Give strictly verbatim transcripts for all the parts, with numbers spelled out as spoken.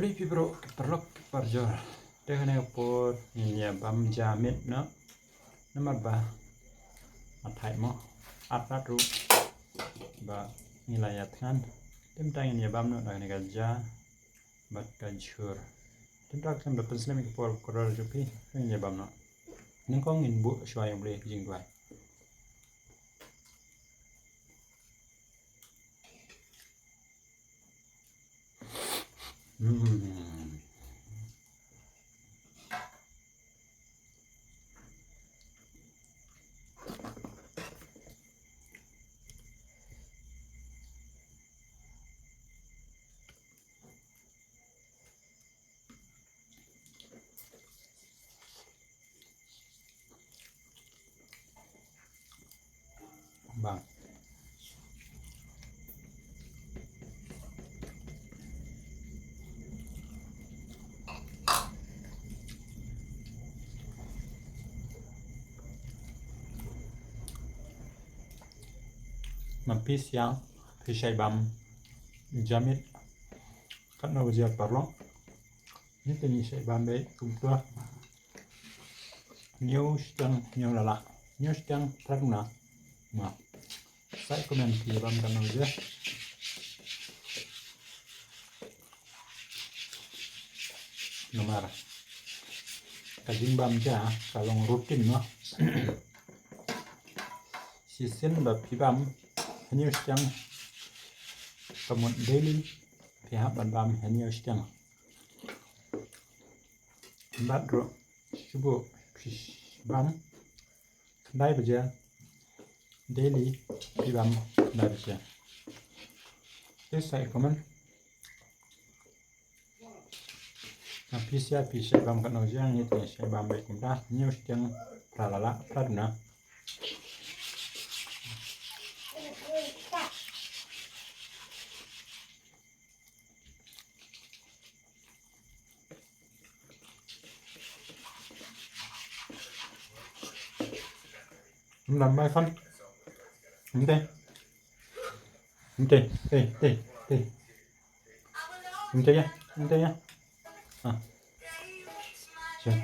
Phi phi bro, ki paralok ki parajor. Te kane ka por ngin ïa bam ja miet noh. Namar ba ma thait mo, ap ap ruh ba ngi la ïa thngan. Te mynta ngin ïa bam noh da kane ka ja bad ka jhur. Te mynta khlem da pynslem ïa ka por kordor jong phi, ngin ïa bam noh. Nyngkong ngin buh shuwa ïa U Blei ka jingduwai. Mm. Bang. Ma phi sha, phi shait bam ja miet katno baje paralok? Ngi te ngi shait bam beit kumta. Hynñiew shiteng, hynñiew la lah. Hynñiew shiteng phra duna. Ma. Sa ïa comment phi bam katno baje. Namar ka jingbam ja ka long routine mo. Shisien ba phi bam hynñiew shiteng, ka mut daily phi hap ban bam hynñiew shiteng. Bad ruh shu buh phi bam khyndai baje, daily phi bam khyndai baje. Te sa ïa comment. Na phi sha phi shait bam katno baje, ngi te ngi shait bam beit kumta, hynñiew shiteng phra la lah, phra duna. Ym dam mai fan. Ym te. Ym te, te, te, te. Ym te ya, ym te ya. Ah. Sure.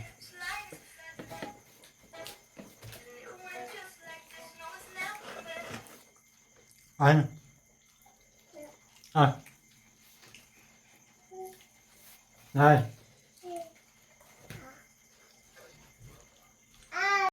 Ai. Ah. Ai.